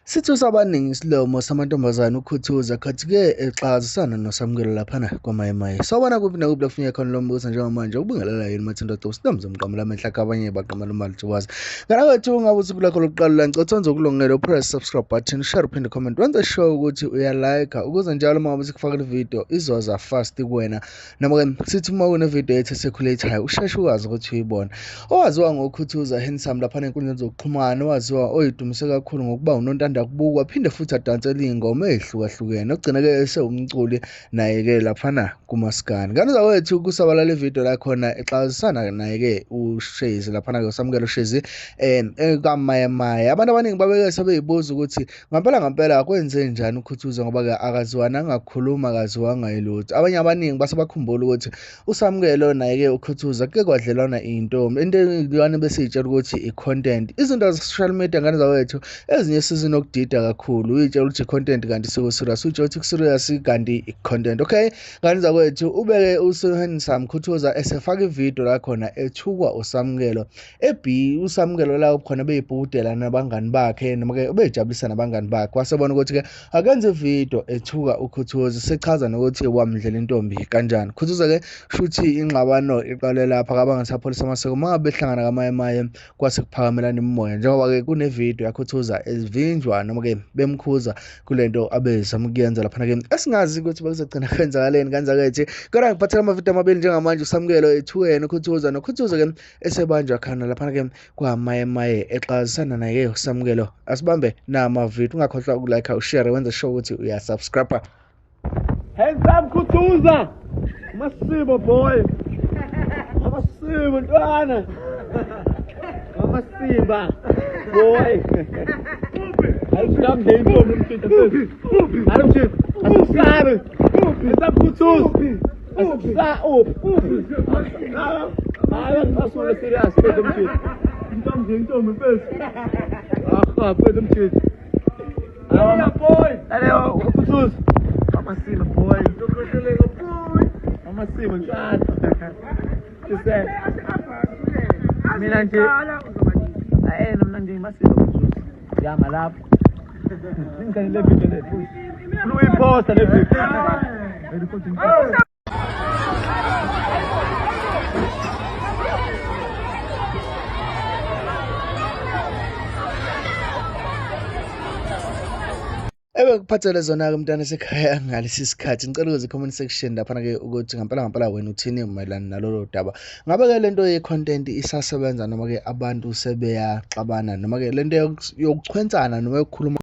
Sithusa abaningi isilomo samantombazane uKhuthuza khathi-ke exakazisana noSamukelo laphana kwaMayimayi. Sawubona kuphi nakuphi la kufinye khona lo mbuso njengamanje ukubingelela yini Mathinto Gcobo sinomzi umqamela amehla akhe abanye baqamela umalutshwazi. Ngana kwethu ungabe usuku lakho lokuqala la ngicela wenze ukulungela upress subscribe button share uphinde comment wenze sure ukuthi uyalike ukuze njalo uma ngabe sikufakela ivideo izoza fast kuwena. Noma-ke sithi uma kunevidiyo yethu esecirculate-ayo usheshe ukwazi ukuthi uyibone. Owaziwa ngokukhuthuza handsome laphana enkundleni zokuxhumana, owaziwa oyidumise kakhulu ngokuba unontanda kubukwa, aphinde futhi adansele iy'ngoma ey'hlukahlukene. Ogcina-ke esewumculi naye-ke laphana kumaskandi. Ngane zakwethu kusabalala ividiyo la khona exazisana naye-ke uShezi laphana-ke uSamukelo Shezi um ekaMayemaye. Abantu abaningi babeke sebeyibuza ukuthi Ngampela ngampela kwenze njani uKhuthuza ngoba-ke akaziwana angakhuluma akaziwanga yilutho. Abanye abaningi base bakhumbula ukuthi uSamukelo naye-ke uKhuthuza kuke kwadlelwana iy'ntombi. Into eyilwane besiy'tshela ukuthi i-content. Izinto zase-social media ngane zakwethu ezinye sezinokudida kakhulu. Uy'tshela ukuthi i-content kanti seku-serious, uy'tshela ukuthi ku-serious kanti i-content. Okay, ngane zakwethu ubeke uSohansome Khuthuza esefaka ividiyo la khona ethukwa uSamukelo. EB uSamukelo la khona beyibhukudela nabangani bakhe noma ke ubejabulisa nabangani bakhe wasebona ukuthi ke akenze ividiyo ethuka uKhuthuza sechaza nokuthi wamdlela intombi kanjani. Khuthuza ke shuthi ingxabano iqale lapha kabangasapholisa amaseko uma behlangana kamayemaye kwase kuphakamelana imimoya njengoba ke kunevidiyo yaKhuthuza evinjwa noma ke bemkhuza kulento abezama ukuyenza laphana ke esingazi ukuthi bekuzogcina kwenzakaleni kanzakethi kodwa ngiphathela amavidiyo amabili njengamanje uSamukelo ethukene uKhuthuza noKhuthuza ke esebanjwa khona laphana-ke kwamayemaye exazisana naye uSamukelo. Asibambe namavidiyo, ungakhohlwa ukulike, ushare, wenze sure ukuthi uyasubscribe. Hands up Khuthuza! Masibo boy! Amasibo ntwana! Amasimba boy! Ayishamde intombi umthinta mfethu. Ayimthinta. Asisabe. Hands up Khuthuza! Asisabe. Uphi? Hayi ngisasule serious mfethu umthinta. Intombi intombi mfethu. Ah, mfethu umthinta. Lola boy. Hello, Khuthuza. Amasimba boy. Boy. Amasimba ntwana. Sise. Mina nje. Eh mina nje masimba Khuthuza. Yama lapho. Ngicela le video le. Uyiposta le video. Ebengikuphathele zona-ke mntana sekhaya ngalesi sikhathi ngicela ukuze comment section laphana-ke ukuthi ngampela ngampela wena uthini mayelana nalolo daba. Ngabe-ke lento ye-content isasebenza noma-ke abantu sebeyaxabana noma-ke lento yokuchwensana noma yokukhuluma.